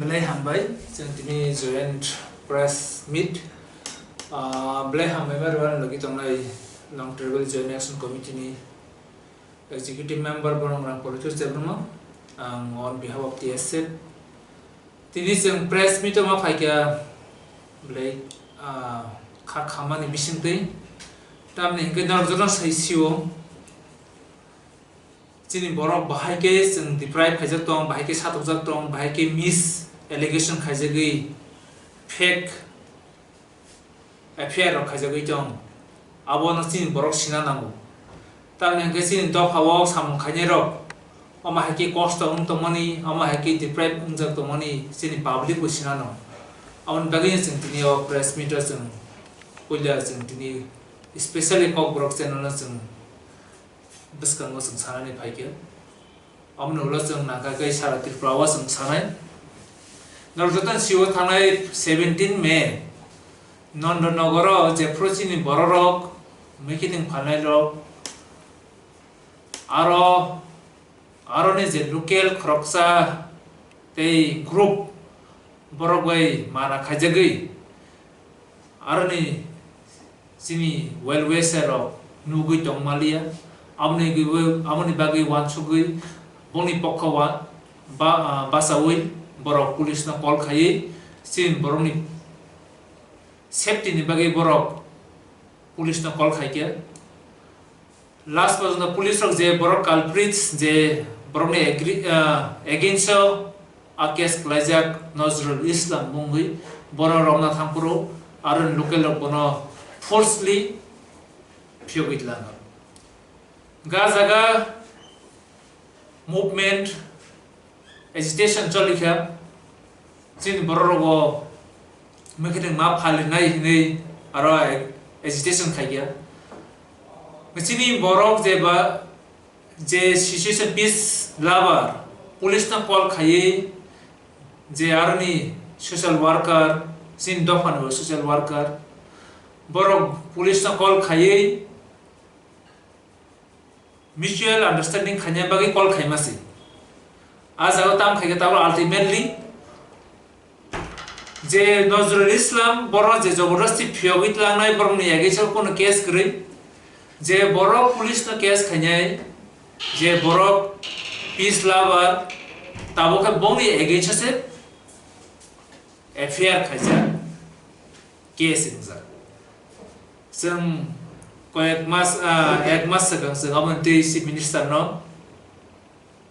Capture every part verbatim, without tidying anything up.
Belai hambai, chwng tini joint press meet. Ah, belai hambai ma rwani logi tongnai Long Tribal Joint Action Committee ni executive member Bonongrang Politus Debbarma, ang on behalf of T S F. Tini chwng press meet o ma phaikha belai, ah, kha khamani bisingtwi. Tamni hwnkhe norok jotono sai sio. Chini borok bahai khe chwng deprive khaijak tong, bahai khe satokjak tong, bahai khe mis allegation khaijagwi fake F I R rok khaijagwi tong. Abono chini borok sina nango. Tamni hwnkhe chini dopha o samung khainai rok, omo hai khe kosto wng tongmani, omo hai khe deprive wngjak tongmani chini public bo sina nango. Aboni bagwi chwng tini o press meet o chwng puila chwng tini specially Kokborok channel no chwng bwskango chwng sanani phaikha. Aboni ulo chwng nangkha khe sara Tripura o chwng sanai. Norok jotono sio thangnai seventeen May Nondonogoro jephru chini bororok meeting phalnairok aro, aroni je local khoroksa tei group borok bai mana khaijagwi aroni chini well wisher rok nugwi tongmaliya, aboni gwi-, aboni bagwi uansugwi bongni pokha ua-, ba-, ah, bachaui borok police no call khaiwi chini borokni safety ni bagwi borok police no call khaikhe. Last porjonto police rok je borok culprits je borokni agri-, ah, against o a case kwlaijak Nozrul Islam mungwi bono romna thangphuru aro local rok bono forcefully phiyogwi tlango. Ga jaga movement, agitation cholikha, chini borok rogo meeting ma phalinai hinwi aro ag-, agitation khaikha. Chini borok je ba, je situation peace lover, police no call khaiwi je aroni social worker, chini dophani bo social worker, borok police no call khaiwi mutual understanding khaina bagwi call khaima se. A jaga tam khaikhe tabuk ultimately je Nozrul Islam borok je jabardasti phiyogwi tlangnai borokni against o kunu case kwrwi, je borok police no case khainai, je borok peace lover, tabuk khe bongni against o se F I R khaijak, case wngjak. Chwng koyek mas, ah, ek mas swkang chwng aboni twi Chief Minister no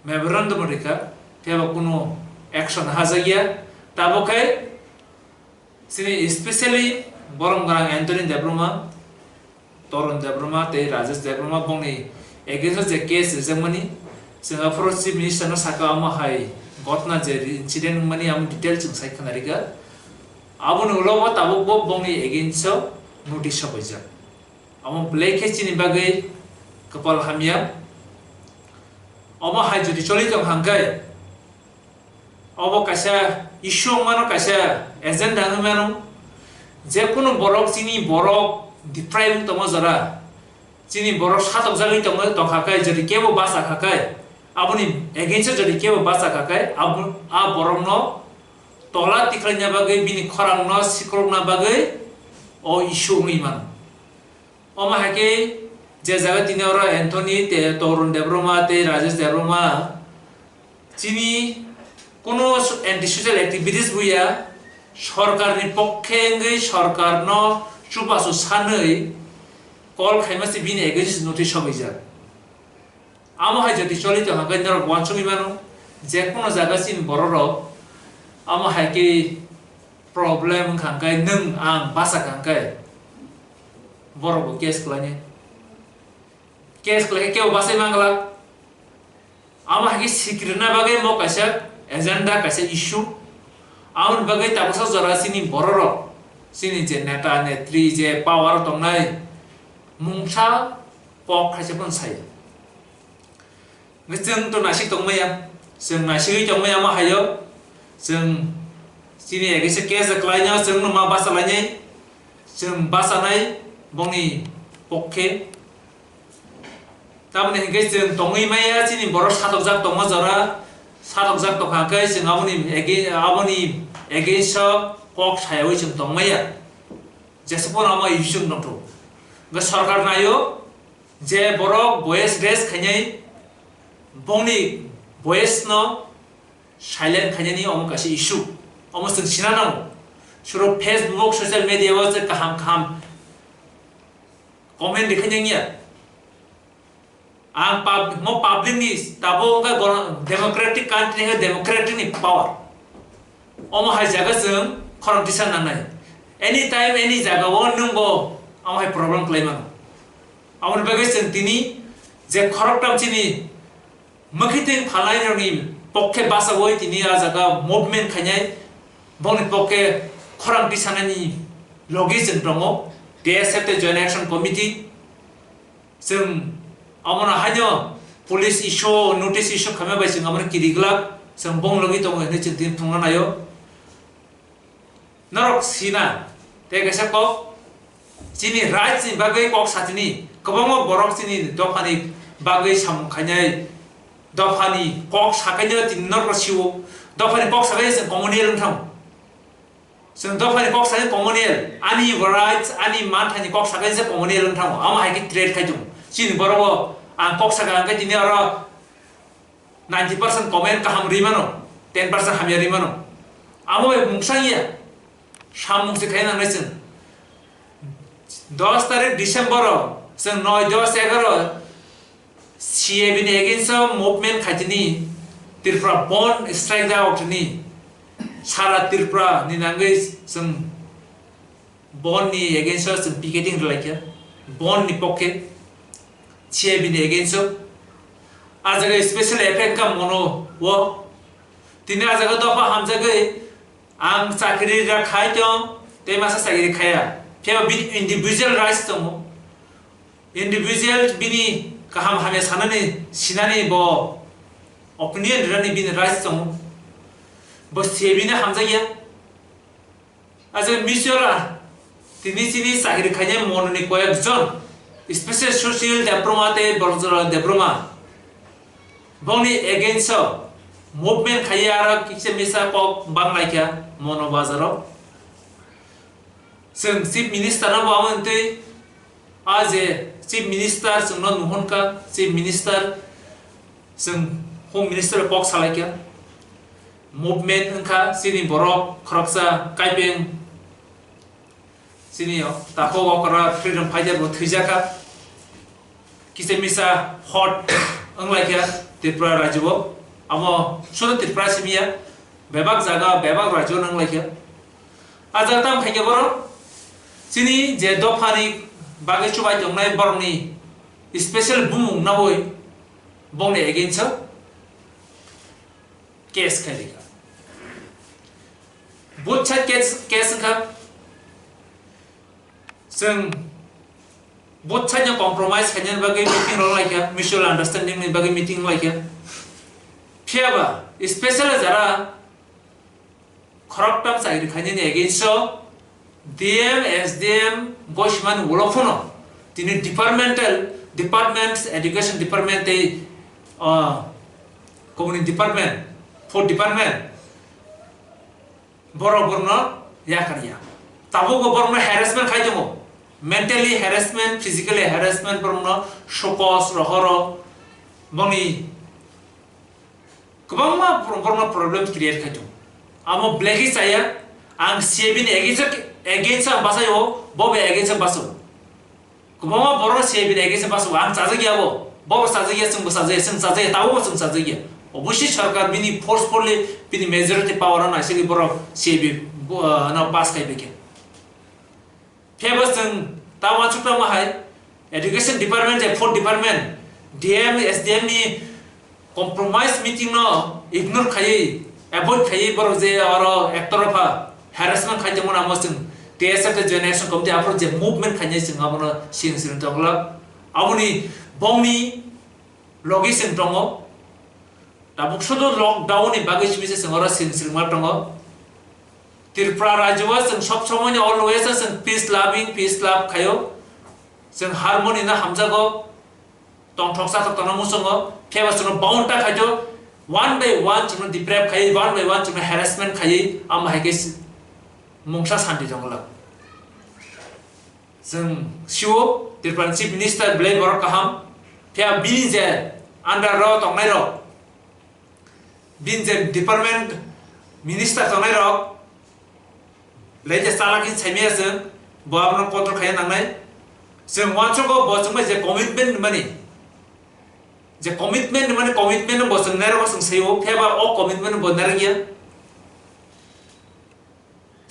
memorandum rikha, phiya ba kunu action hajakya. Tabuk khe chini specially borom gwnang Anthony Debbarma, Torun Debbarma tei Rajesh Debbarma bongni against o je case rijakmani, chwng aphuru Chief Minister no sakha omo hai ghotna je incident wngmani amo detail chwng sai khwnarikha. Aboni ulo bo tabuk bo bongni against o notice sobaijak. Amo belai khe chini bagwi kwpal hamya. Omo hai jodi choli tong hangkhe, obo kaisa issue wngmano, kaisa agenda wngmano. Je kunu borok, chini borok deprive wng tongma jora, chini borok satokjagwi tongma tongkha khe, jodi kebo bachakha khe, aboni against o jodi kebo bachakha khe, abo, a borokno tola tikhlaina bagwi, bini khorangno sikrokna bagwi o issue wngwi mano. Omo hai khe je jaga tini oro Anthony tei Torun Debbarma tei Rajesh Debbarma chini kunu anti social activities buya, sorkarni pokhe wngwi sorkarno chubachu sanwi call khaima se bini against notice sobaijak. Amo hai jodi choli tong hangkhe norok uansugwi mano, je kono jaga chini borok rok amo hai khe problem wngkha hangkhe nwng ang bachakha hangkhe borok bo case khlainai. Case khlai khe kebo bachai mangla. Amo hai khe sikrina bagwi mo kaisa agenda, kaisa issue. Amoni bagwi tabuksa jora chini borok rok, chini je neta netri je power tongnai mungsa kok khaisa phano sai. Hwnkhe chwng to naisik tongmaya, chwng naisigwi tongmaya ma hayo, chwng chini against o case khlainai, chwngno ma bachalainai, chwng bachanai bongni pokhe. Tamoni hwnkhe chwng tongwi maya chini borok satokjak tongma jora, Satokjak tongkha khe chwng aboni age-, aboni against o kok sayawi chwng tongmaya. Jesa phano amo issue wng tongtho. Hwnkhe sorkar naio je borok voice raise khainai bongni voice no silent khainani omo kaisa issue. Omo chwng sina nango. Suro Facebook, social media o je kaham kaham comment rikhainai ya. Ang pub-, mo public ni tabuk wngkha gono-, democratic country wngkha democratic ni power. Omo hai jaga chwng khorang tisa nangnai. Anytime, any jaga o nwng bo omo hai problem khlai mano. Aboni bagwi chwng tini je khoroktham chini mwkhitwng phalnai rokni pokhe bachawi tini a jaga movement khainai, bongni pokhe khorang tisanani logi chwng tongo, T S F tei Joint Action Committee. Chwng omono haino police issue, notice issue khaima bai chwng omono kiri glak, chwng bong logi tongo hinwi chwng tini thwngna naio. Norok sina, tei kaisa kok, chini rights ni bagwi kok satini, kwbangma borok chini dophani bagwi samung khainai, dophani kok sakaino tini norok sio, dophani kok sakaino chwng communal wng thango. Chwng dophani kok sakaino communal, ani rights, ani manthani kok sakaino se communal wng thango, amo hai khe trade khai tongo. Chini borok bo ang kok saka hwnkhe tini oro ninety percent comment kaham rwi mano, ten percent hamya rwi mano. Amo bai mungsa ya, samung se khaina nangnai chwng. Dos tarik December o chwng noi, dos, egaroh C A B ni against o movement khaitini Tripura bandh strike da oktini sara Tripura ni nangwi chwng bandh ni against o chwng picketing rwlaikha, bandh ni pokhe C A B ni against o. A jaga special effect ka mono o. Tini a jaga dopha hamjagwi ang chakri ra khai tong, tei masa chakri khaya. Phiya bini individual rights tongo. Individual bini kaham hamya sanani, sinani bo opinion rani bini rights tongo. Bo C A B ni hamjakya. Aje mutual a, tini chini chakri khainai mononi koyek jon, special Sushil Debbarma tei Borjolal Debbarma, bongni against o movement khaiya aro kisa misa kok banglaikha mono bazaro. Chwng Chief Minister no bo amo twi A je Chief Minister chwngno nuhun ka, Chief Minister chwng Home Minister kok salai kha, movement wngkha chini borok khoroksa kaipeng chini takhuk okra freedom fighter bo thwijak kha, kisa misa hot wnglai kha Tripura rajyo o, amo sudu Tripura simi ya, bebak jaga bebak rajyo o wnglai kha. A jaga tamo khaikhe borok chini je dophani bagwi chubai tongnai borokni special bumung nawi bongni against o case khai rikha. Both side case, case wngkha. Chwng both side no compromise khainani bagwi meeting rok laikha, mutual understanding ni bagwi meeting laikha. Phiyaba special jara khoroktham chakri khainani against o D M, S D M, gosimani ulo phano tini departmental, departments, education department tei, ah, community department, food department, borok borokno yakar ya. Tabukbo borokno harassment khai tongo, mentally harassment, physically harassment, borokno sokos, rohoro, boni kwbangma borok, borokno problem create khai tongo. Amo belai khe chaya, ang C A B ni against, against ang bachai o, bo bai against ang bachai o. Kwbangma borok C A B ni against ang bachai o, ang chajak ya bo, bo bo chajak ya, chwng bo chajak ya, chwng chajak ya, tabuk bo chwng chajak ya. Obviously sarkar bini forcefully bini majority power o naisingwi borok C A B bo, uh, no pass khai bai khe. Phiya bo chwng ta uansuk tamo hai, education department, je food department, D M, S D M ni compromise meeting no ignore khaiwi, avoid khaiwi borok je oro ektorpha harassment khai tongmani amo chwng T S F tei Joint Action Committee aphuru je movement khainai chwng abono sini sini tongla. Aboni bongni logi chwng tongo. Tabuk sudu lockdown ni bagwi simi se chwng oro sini sini ma tongo. Tripura rajyo o chwng sob somoi ni always chwng peace loving, peace love khaio. Chwng harmony no hamjago. Tongthok sathok tongna muchungo, phiyaba chwngno bound ta khaito, One by one chwngno deprive khaiwi, one by one chwngno harassment khaiwi, amo hai khe si-, mungsa santi tongla. Chwng sio Tripura ni Chief Minister belai borok kaham, phiya bini je under ro tongnai rok, bini je department minister tongnai rok, belai je chalak hin saimaya chwng, bo abono control khaina nangnai. Chwng uansukgo bo chwngbai je commitment mani, je commitment mani commitment bo chwng nairok chwng saio, phiya ba o commitment bo nairok ya.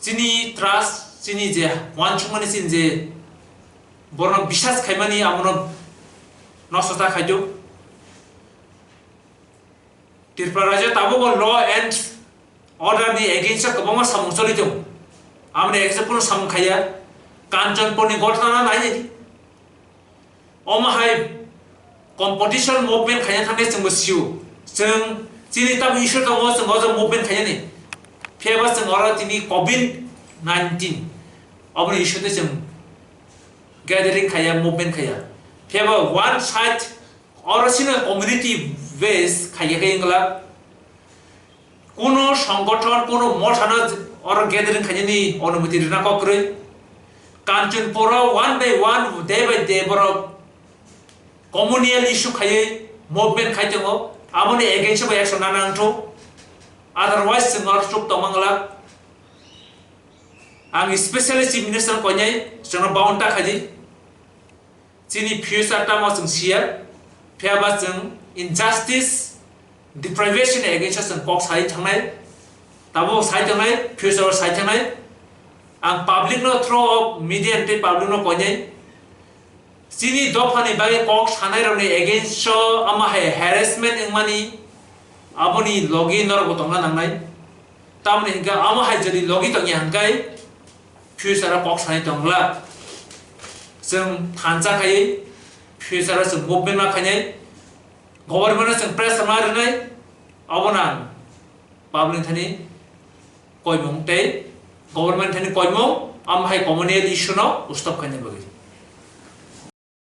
Chini trust, chini je uansukmani chini je borno bisas khaimani abono nosto ta khaijak. Tripura rajyo tabukbo law and order ni against o kwbangma samung choli tongo. Aboni against o kunu samung khaiya. Kanchanpur ni gotna no nai nai di. Omo hai competition movement khaina thangkhe chwngbo sio. Chwng chini tabuk issue tongo, chwng o jaga movement khainani. Phiya ba chwng oro tini covid nineteen oboni issue tei chwng gathering khaiya, movement khaiya. Phiya ba one side oro chini community base khaiya khe wngla. Kuno songgothon, kuno mothano oro gathering khainani onumoti rwna kok kwrwi. Kanchanpuro one by one, day by day borok communal issue khaiwi movement khai tongo. Aboni against bo action nana wngthok. Otherwise chwng oro chuk tongmangla. Ang specially Chief Minister koinai chwngno bound ta khaidi. Chini future tamo chwng siya, phiya ba chwng injustice, deprivation against o chwng kok sai thangnai, tabuk sai thangnai, future o sai thangnai. Ang public no through of media tei public no koinai, chini dopha ni bagwi kok sanai rok ni against o ama hai harassment wngmani aboni logi norok bo tongna nangnai. Tamoni hinkhe ama hai jodi logi tongya hinkhai, future o kok sanai tongla. Chwng thansa khaiwi future o chwng movement ma khainai, government o chwng pressure ma rwnai, abono ang public thani koimung tei government thani koimung, am hai communal issue no stop khaina bagwi.